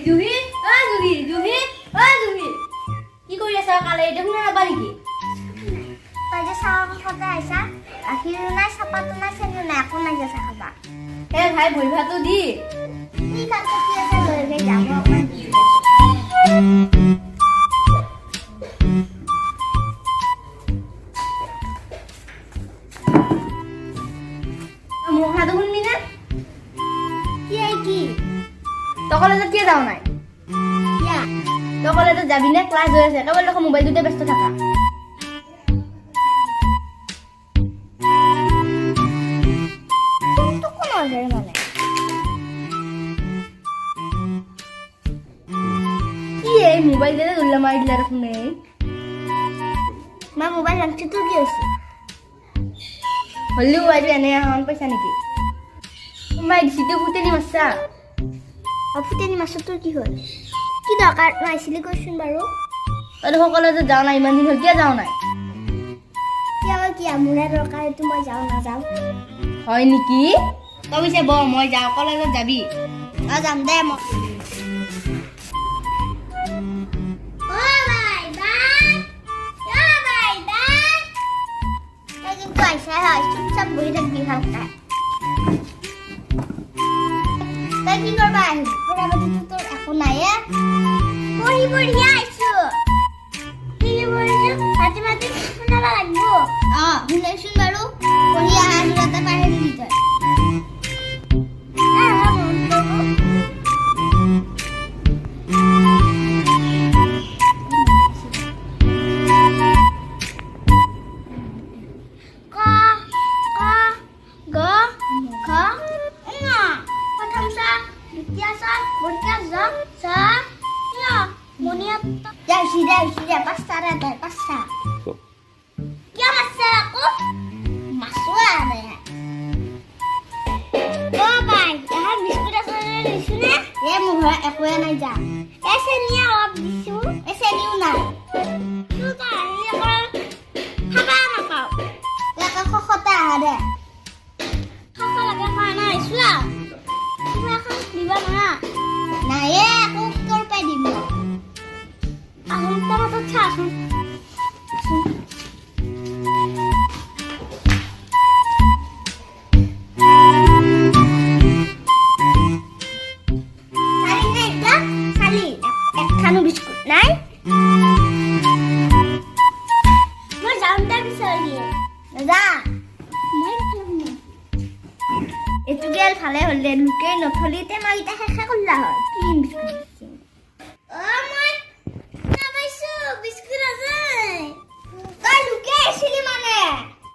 জুহি, অ জুহি, জুহি, অ জুহি, কি কৰি আছা? কালে এতিয়া শুনা নাপা নেকি? তই যে চাহৰ কাষতে আহিছা, গাখীৰো নাই, চাহপাতো নাই, চেনিও নাই, একো নাই যে চাহ খাবা। হে ভাই, ভৰি ভাতটো দি। কি কাম কি আছে লৈ গৈ যাম, মই অকণমান বিজি আছো। মোৰ কথাটো শুনবি নে? কি এই কি? তই কলেজত কিয় যাৱ নাই? কিয়া? তই কলেজত যাবি নে? ক্লাছ হৈ আছে, একেবাৰে দেখোন মোবাইলটোতে ব্যস্ত থাকা। ফোনটো কোন অৰ্ডাৰ মানে কি এই মোবাইল দিলে দোল্লা মাৰি দিলা দেখোন এই। মই মোবাইল আনিছো, তোৰ কি হৈছে? হ'লেও মোবাইলটো এনে এখন পইচা নেকি? কোনোবাই দিছি তোক ফুটেনি মাৰছা? অ, ফুটেনি মাছত তোৰ কি হ'ল? কি দৰকাৰ নাইছিলি কৈচোন বাৰু? তই দেখোন কলেজত যাৱ নাই, ইমান দিন হ'ল, কিয় যাৱ নাই? কিয় কিয় মোৰে দৰকাৰ এইটো, মই যাওঁ নাযাওঁ? হয় নেকি? তই পিছে বহ, মই যাওঁ, কলেজত যাবি। অ, যাম দে মই। অ বাই বাই, অ বাই বাই, তই কিন্তু আহিছাই হয়, চুপচাপ বহি থাকবি ভালকে। তই কি কৰবা আহিবি? পঢ়া পাতিতো তোৰ একো নাই এ। পঢ়ি পঢ়িয়ে আহিছো। কি পঢ়িছো মাতি মাতি শুনাব লাগিব? অ, শুনাইচোন বাৰু। পঢ়ি অহা যোৱাতে পাহৰিলি তই। আহ, মন কৰিব। ক ক গ ঘ ঙ, প্ৰথম চ, দ্বিতীয় চ, বৰ্গীয় জ, ঝ, ঞ, মণিয়া। দে হৈছে, দে হৈছে, দে। পাঁচটা দে, দে পাঁচটা। কিয় মাৰছা আকৌ? মাছো আহে। অ বাই, এখন বিস্কুট আছে দিছো নে? এ মোৰ ঘৰত একোৱে নাই যা। এ চেনিয়ে অলপ দিছো, এ চেনিও নাই। তোৰ তই আহিলে আকৌ খাবা নাপাওঁ। একে খখতে আহা দে। খাব লাগে, খোৱা নাই আহিছো আৰু। কিবা এখন দিবা নোৱাৰা? নাই এ, একো ক'ৰ পৰাই দিম মই? আহোন, তোৰ হাতত চাচোন। চালি নে এতিয়া চালি? একখানো বিস্কুট নাই। মই যাম দে বিচাৰি যা। মই এইটো গেল ভালে হ'ল দে, লোকে নথলি টেমাকেইটা শেষে কৰলা হয়। কি বিস্কুট দিছে? অ